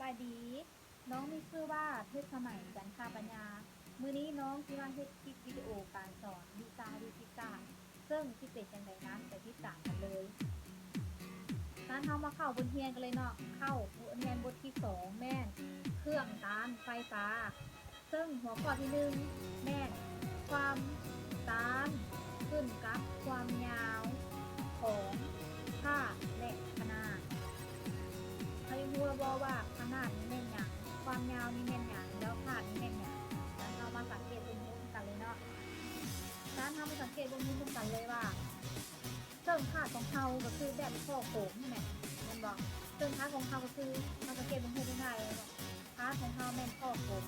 ສະບາຍດີ, ນ້ອງມີຊື່ວ່າ ເພັດສະໄໝ ຈັນທາປັນຍາ. ມື້ນີ້ນ້ອງຊິມາເຮັດຄລິບວິດີໂອການສອນວິຊາຟີຊິກສາດ, ເຊິ່ງຊິເປັນຈັ່ງໃດນັ້ນໄປຕິດຕາມກັນເລີຍ. ຊັ້ນເຮົາມາເຂົ້າບົດຮຽນກັນເລີຍເນາະ. ເຂົ້າບົດຮຽນບົດທີສອງ ແມ່ນເຄື່ອງຕ້ານໄຟຟ້າ. ເຊິ່ງຫົວຂໍ້ທີໜຶ່ງແມ່ນຄວາມຕ້ານຂຶ້ນກັບຄວາມຍາວຂອງພາດ ແລະ ຂະໜາດ. ເຮົາຍັງຮູ້ແລ້ວບໍ່ວ່າຂະໜາດນີ້ແມ່ນຫຍັງ, ຄວາມຍາວນີ້ແມ່ນຫຍັງ, ແລ້ວພາດນີ້ແມ່ນຫຍັງ? ຊັ້ນເຮົາມາສັງເກດເບິ່ງນຳກັນເລີຍເນາະ. ຊັ້ນເຮົາມາສັງເກດເບິ່ງນຳກັນເລີຍວ່າ ເຊິ່ງພາດຂອງເຮົາກໍຄືແບບຂໍ້ກົມແມ່ນ ແມ່ນບໍ່? ເຊິ່ງພາດຂອງເຮົາກໍຄື ເຮົາສັງເກດເບິ່ງໃຫ້ງ່າຍໆ ພາດຂອງເຮົາແມ່ນຂໍ້ກົມ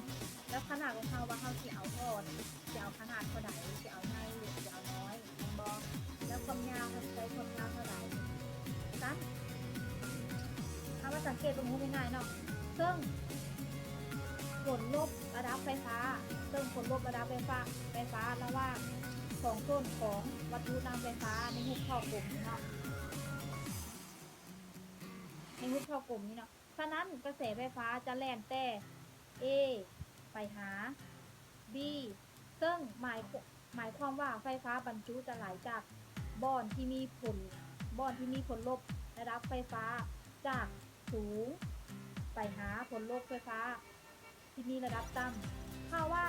ແລ້ວຂະໜາດຂອງເຮົາວ່າເຮົາຊິເອົາທໍ່ນີ້ ຊິເອົາຂະໜາດເທົ່າໃດ, ຊິເອົາໃຫຍ່ ຫຼື ຊິເອົານ້ອຍ ແມ່ນບໍ່? ແລ້ວຄວາມຍາວ ເຮົາຊິໃຊ້ຄວາມຍາວເທົ່າໃດ? ຊັ້ນ ເຮົາມາສັງເກດເບິ່ງໃຫ້ງ່າຍໆເນາະ. ເຊິ່ງຜົນລົບລະດັບໄຟຟ້າ, ເຊິ່ງຜົນລົບລະດັບໄຟຟ້າ, ໄຟຟ້າລະຫວ່າງສອງຕົ້ນຂອງວັດຖຸນຳໄຟຟ້າໃນຮູບຂໍ້ກົມນີ້ເນາະ, ໃນຮູບຂໍ້ກົມນີ້ເນາະ. ສະນັ້ນກະແສໄຟຟ້າຈະແລ່ນແຕ່ A ໄປຫາ B ເຊິ່ງໝາຍ ໝາຍຄວາມວ່າໄຟຟ້າບັນຈຸຈະໄຫຼຈາກບ່ອນທີ່ມີຜົນ ບ່ອນທີ່ມີຜົນລົບລະດັບໄຟຟ້າຈາກສູງ ໄປຫາຜົນລົບໄຟຟ້າທີ່ມີລະດັບຕ່ຳ. ຖ້າວ່າ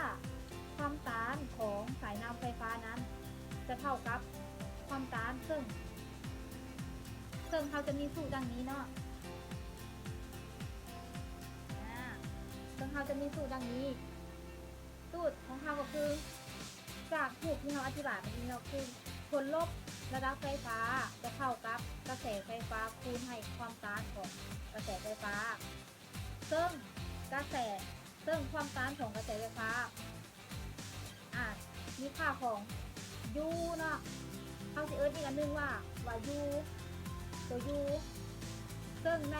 ຄວາມຕ້ານຂອງສາຍນ້ຳໄຟຟ້ານັ້ນຈະເທົ່າກັບຄວາມຕ້ານ ເຊິ່ງ ເຊິ່ງເຮົາຈະມີສູດດັ່ງນີ້ເນາະ. ອາ ເຊິ່ງເຮົາຈະມີສູດດັ່ງນີ້. ສູດຂອງເຮົາກໍຄື ຈາກຮູບທີ່ເຮົາອະທິບາຍມານີ້ເນາະ ຄືຜົນລົບລະດັບໄຟຟ້າຈະເທົ່າກັບກະແສໄຟຟ້າຄູນໃຫ້ຄວາມຕ້ານຂອງກະແສໄຟຟ້າ. ເຊິ່ງກະແສ ເຊິ່ງຄວາມຕ້ານຂອງກະແສໄຟຟ້າ ອາ ມີຄ່າຂອງ U ເນາະ, ເຮົາຊິເອີ້ນອີກອັນໜຶ່ງວ່າ ວ່າ U ຕົວ U ເຊິ່ງໃນ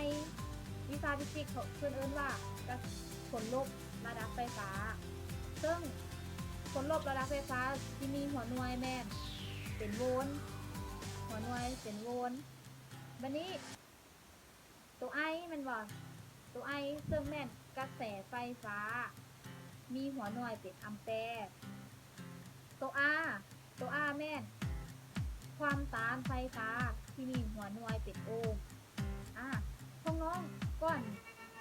ວິຊາຟີຊິກເພິ່ນເອີ້ນວ່າ ກະ ຜົນລົບລະດັບໄຟຟ້າ. ເຊິ່ງຜົນລົບລະດັບໄຟຟ້າທີ່ມີຫົວໜ່ວຍແມ່ນເປັນໂວນ, ຫົວໜ່ວຍເປັນໂວນ. ບາດນີ້ ຕົວ I ແມ່ນບໍ່? ຕົວ I ເຊິ່ງແມ່ນກະແສໄຟຟ້າ ມີຫົວໜ່ວຍເປັນອຳແປ. ຕົວ R ຕົວ R ແມ່ນຄວາມຕ້ານໄຟຟ້າທີ່ມີຫົວໜ່ວຍເປັນໂອມ. ອາ ພວກນ້ອງ ກ່ອນ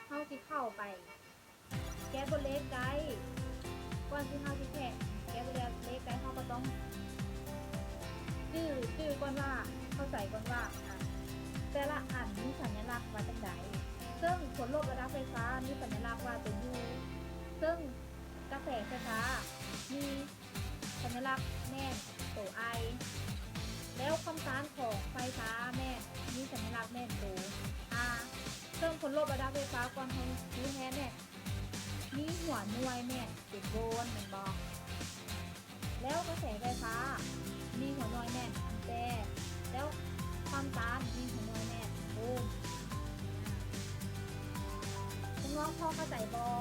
ເຮົາຊິເຂົ້າໄປ ແກະບົດເລກໄດ້ ກ່ອນທີ່ເຮົາຊິແກະ ແກະບົດເລກໄດ້ ເຮົາກໍຕ້ອງຈື່ ຈື່ກ່ອນວ່າ ເຂົ້າໃຈກ່ອນວ່າ ອາ ແຕ່ລະອັນມີສັນຍະລັກວ່າຈັ່ງໃດ. ເຊິ່ງຜົນລົບລະດັບໄຟຟ້າມີສັນຍະລັກວ່າຕົວ U ເຊິ່ງກະແສໄຟຟ້າມີສັນຍະລັກແມ່ນຕົວ I ແລ້ວຄວາມຕ້ານຂອງໄຟຟ້າແມ່ນ ມີສັນຍະລັກແມ່ນຕົວ R ເຊິ່ງຜົນລົບລະດັບໄຟຟ້າກ່ອນເຮົາຮູ້ແຮງແມ່ນ ມີຫົວໜ່ວຍແມ່ນເປັນໂວນແມ່ນບໍ່? ແລ້ວກະແສໄຟຟ້າມີຫົວໜ່ວຍແມ່ນແອມແປ, ແລ້ວຄວາມຕ້ານມີຫົວໜ່ວຍແມ່ນໂອມ. ພວກນ້ອງພໍເຂົ້າໃຈບໍ່?